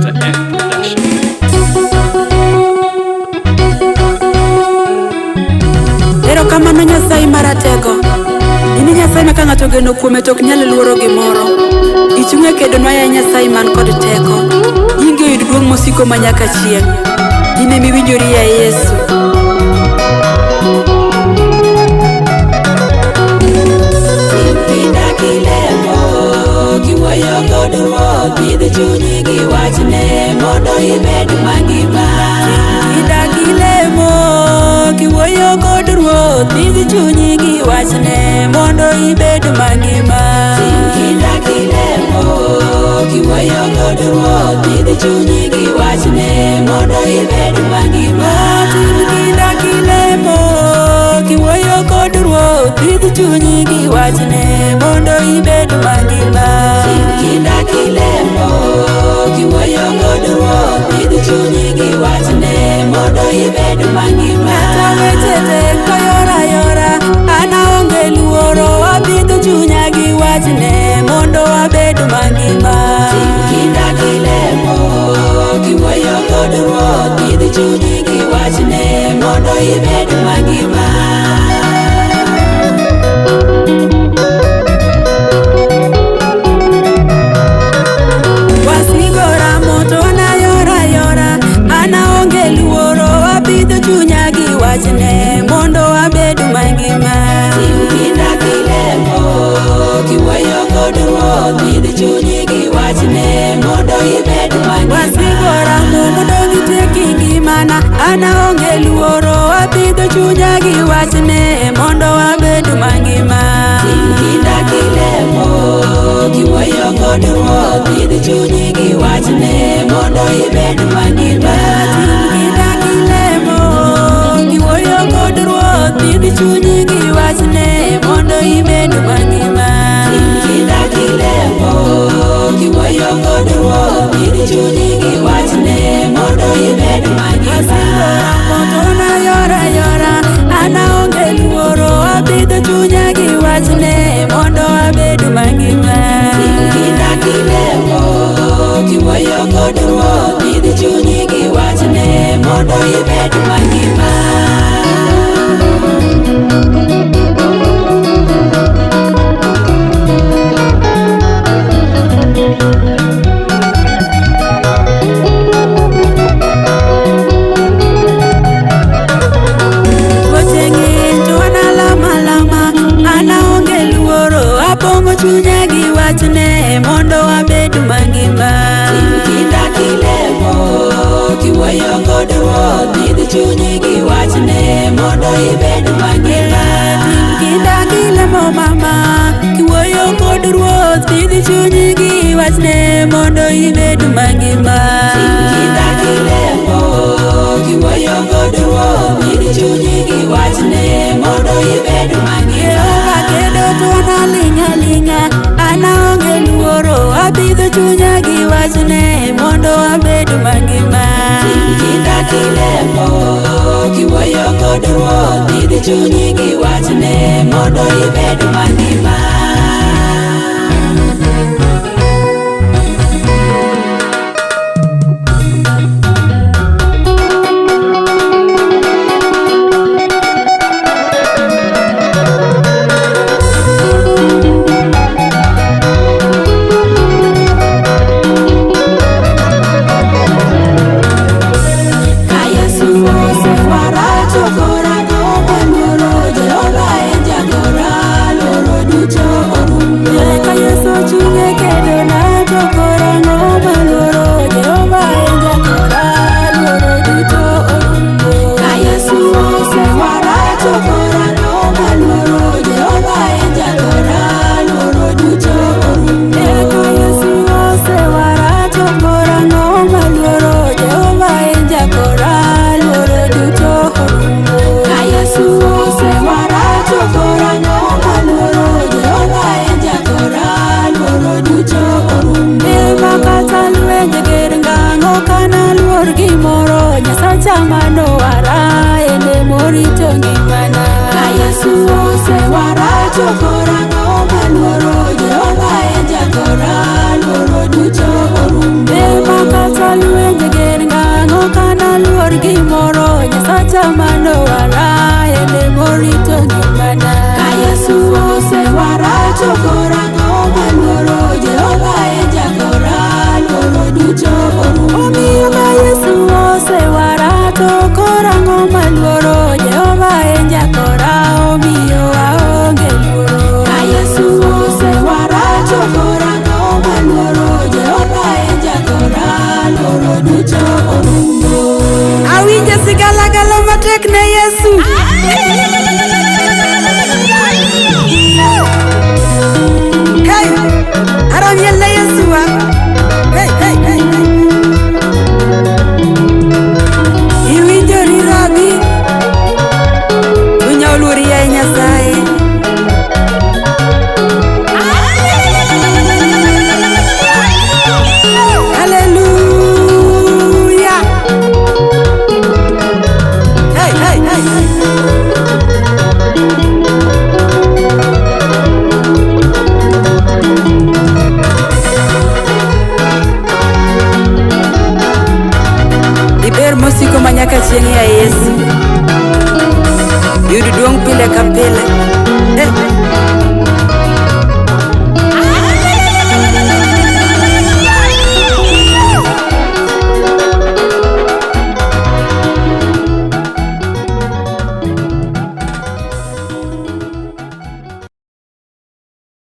It's an F production. Erokamano Nyasaye maratego. In e Nyasaye ma ka ng'ato ogeno kuome to ok nyal luoro gimoro. Ichung' e kedonwa yaye Nyasaye man kod teko. Nyingi oyud duong' mosiko manyaka chieng'. In ema iwinjori yaye Yesu. Kinda kilemo kiwuoyo kod Ruoth, pidh chunyi gi wachne mondo ibed mangima. Kinda kilemo kiwuoyo kod Ruoth, pidh chunyi gi wachne mondo ibed mangima. Kinda kilemo kiwuoyo kod Ruoth, pidh chunyi gi wachne mondo ibed mangima. Tim kinda kilemo kiwuoyo kod Ruoth, pidh chunyi gi wachne mondo ibed mangima. Kinda kilemo kiwuoyo kod Ruoth, pidh chunyi gi wachne mondo ibed mangima. Kata weche tek to yora yora, an aonge luoro, apidho chunya gi wachne mondo abed mangima. Kinda kilemo kiwuoyo kod Ruoth, pidh chunyi gi wachne mondo ibed mangima. Wasigo ramo to an ayora yora, an aonge luoro, apidho chunya gi wachne mondo abed mangima. Kinda kilemo kiwuoyo kod Ruoth, pidh chunyi gi wachne mondo ibed mangima. Wasigo ramo mondo gitiek ngimana, an aonge luoro, apidho chunya gi wachne mondo abed mangima. Kinda kilemo kiwuoyo kod Ruoth, pidh chunyi gi wachne mondo ibed mangima. Kinda kilemo kiwuoyo kod Ruoth, pidh chunyi gi wachne mondo ibed mangima. Kinda kilemo kiwuoyo kod Ruoth, pidh chunyi gi wachne mondo ibed mangima. Motona yora yora, an aonge luoro, apidho chunya gi wachne mondo abed mangima. Kinda kilemo kiwuoyo kod Ruoth, pidh chunyi gi wachne mondo ibed mangima. Weche ng'eny to an alama alama, an aonge luoro, apong'o chunya gi wachne mondo abed mangima. Kinda kilemo kiwuoyo kod Ruoth, pidh chunyi gi wachne mondo ibed mangima. Kinda kilemo mama, kiwuoyo kod Ruoth, pidh chunyi gi wachne mondo ibed mangima. Kinda kilemo kiwuoyo kod Ruoth, pidh chunyi gi wachne mondo ibed mangima. Jehova kedo to an aling' aling'a, an aonge luoro, apidho chunya gi wachne mondo abed mangima. Kinda kilemo kiwuoyo kod Ruoth, pidh chunyi gi wachne mondo ibed mangima. Ka Yesu osewara to koro ang'o maluoro? Jehova en jagora, luoro duto orumo. Ka Yesu ochung' e kedona to koro ang'o maluoro? Jehova en jakora, luoro duto orumo. Ka Yesu osewara to koro ang'o maluoro? Jehova en jagora, luoro duto orumo. Ka Yesu osewara to koro ang'o maluoro? Jehova en jakora, luoro duto orumo. Ka Yesu osewara to koro ang'o maluoro? Jehova en jagora, luoro duto orumo. Ema kata lwenje ger ngang' ok analuor gimoro, Nyasacha manowara en emorito ngimana. Ka Yesu osewara to koro ang'o maluoro? Jehova en jagora, luoro duto orumo. Ema kata Yesu.